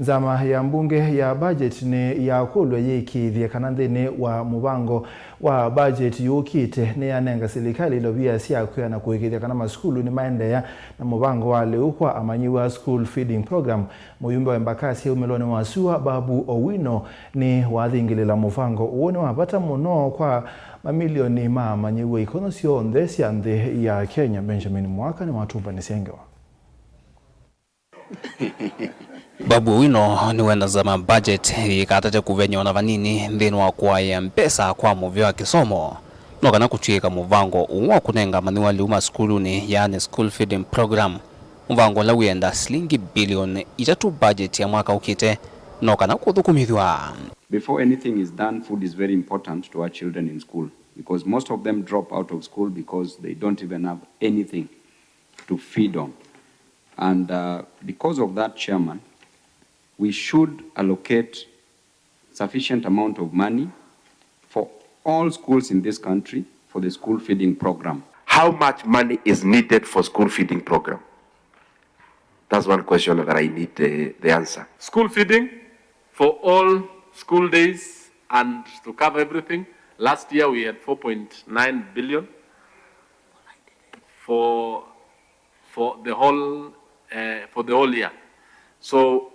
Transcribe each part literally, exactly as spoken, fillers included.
Nzama ya mbunge ya budget nĩ yakũlw'a yĩkĩĩthye kana nthĩnĩ wa mũvango wa budget yũkĩte nĩyanenga silikalĩ ilovia sya kwĩana kũĩkĩĩthya kana masukulu nĩmaendeea na mũvango wa lĩu kwa amanyĩw'a, school feeding program. Mũyumbe wa Embakasi aumĩlonĩ wa sua, Babu Owino, nĩwathingĩlĩla mũvango ũũ nĩ wa vata mũno kwa mamilioni ma amanyĩw'a ikono syonthe sya nthĩ ya Kenya. Benjamin Mwaka nĩwatũmbanĩsya ngewa. Babu Owino nĩwenda nzama budget yĩkatate kũvenya ona vanini nthĩnĩ wa kũaĩa mbesa kwa mũvĩa wa kĩsomo, no kana kũtw'ĩka mũvango ũũ wa kũnenga amanyĩw'a lĩu masukulunĩ, yaani school feeding program, mũvango ũla wĩenda silingi bilioni itatũ budget ya mwaka ũkĩte, no kana kũthũkũmĩthw'a. Before anything is done, food is very important to our children in school because most of them drop out of school because they don't even have anything to feed on. And uh, because of that, Chairman, we should allocate sufficient amount of money for all schools in this country for the school feeding program. How much money is needed for school feeding program? That's one question that I need uh, the answer. School feeding for all school days and to cover everything. Last year we had four point nine billion for for the whole uh, for the whole year. So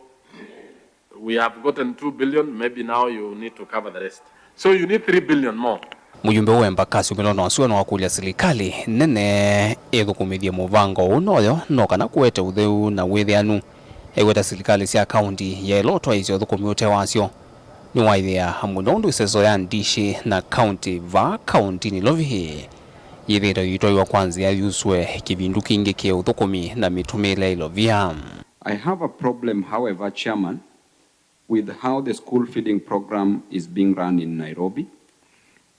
we have gotten two billion, maybe now you need to cover the rest. So you need three billion more. Mũyumbe wa Embakasi ũmĩlonĩ wa sua nĩwakũlya silikalĩ nene ĩthũkũmĩthye mũvango ũũ noyo no kana kũete ũtheu na wĩthĩanu. Aiweta silikalĩ sya kaunti yaĩle ũtwaĩĩsya ũthũkũmi ũte wasyo. Nĩwaĩthĩa mũno ũndũ ĩseso ya ndishi na kaunti vaa kauntinĩ Nairobi yĩthĩĩtwe yĩitwaĩwa kwa nzĩa yusũe kĩvindu kĩngĩ kĩ ũthũkũmi na mĩtũmĩĩle ya ilovia. I have a problem, however, Chairman, with how the school feeding program is being run in Nairobi,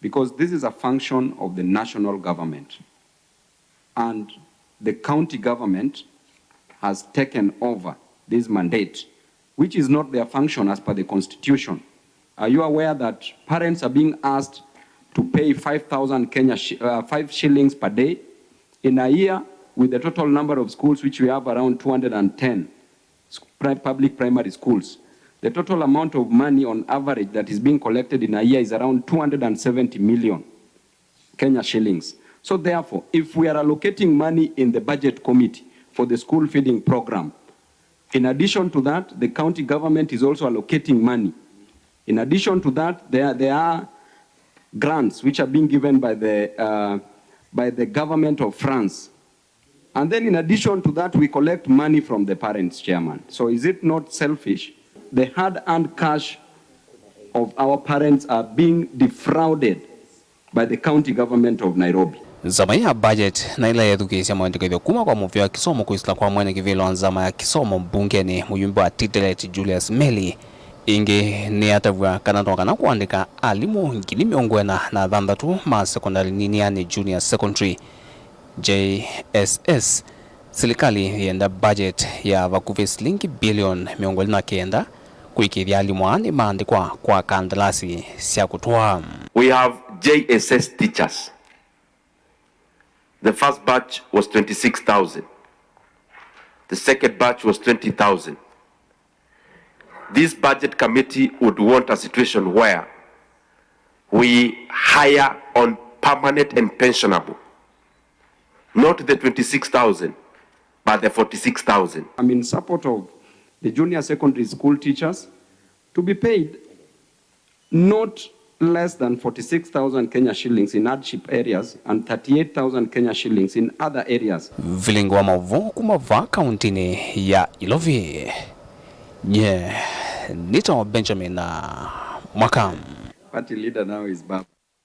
because this is a function of the national government. And the county government has taken over this mandate, which is not their function as per the constitution. Are you aware that parents are being asked to pay five thousand Kenya shi- uh, five shillings per day in a year, with the total number of schools which we have around two hundred and ten sc- pri- public primary schools? The total amount of money on average that is being collected in a year is around two hundred and seventy million Kenya shillings. So therefore, if we are allocating money in the budget committee for the school feeding program, in addition to that, the county government is also allocating money. In addition to that, there, there are grants which are being given by the, uh, by the government of France. And then in addition to that, we collect money from the parents, Chairman. So is it not selfish? The hard-earned cash of our parents are being defrauded by the county government of Nairobi. Nzama ya budget na ĩla yethukĩĩsya maandĩkĩthyo kuma kwa mũvĩa wa kĩsomo kwĩsĩla kwa mwene kĩvĩla wa nzama ya kĩsomo mbungenĩ, mũyumbe wa Titelet Julius Meli, ĩngĩ nĩyatavw'a kana no kana kũandĩka alimũ ngili mĩongo ĩna na thanthatũ ma sekondalĩ nini, yaani junior secondary, J S S. Silikalĩ yĩenda budget ya vakuvĩ silingi bilioni mĩongo ĩlĩ na kenda kũĩkĩĩthya alimũ aa nĩmaandĩkwa kwa kandalasi sya kũtũa. We have J S S teachers. The first batch was twenty-six thousand. The second batch was twenty thousand. This budget committee would want a situation where we hire on permanent and pensionable, not the twenty-six thousand, but the forty-six thousand. I'm in support of the junior secondary school teachers to be paid not less than forty-six thousand Kenya shillings in hardship areas and thirty-eight thousand Kenya shillings in other areas. Vilingi wa maũvoo kuma vaa kauntinĩ ya Ilovi. Nye nĩtawa Benjamin Mwaka. Party leader now is Babu.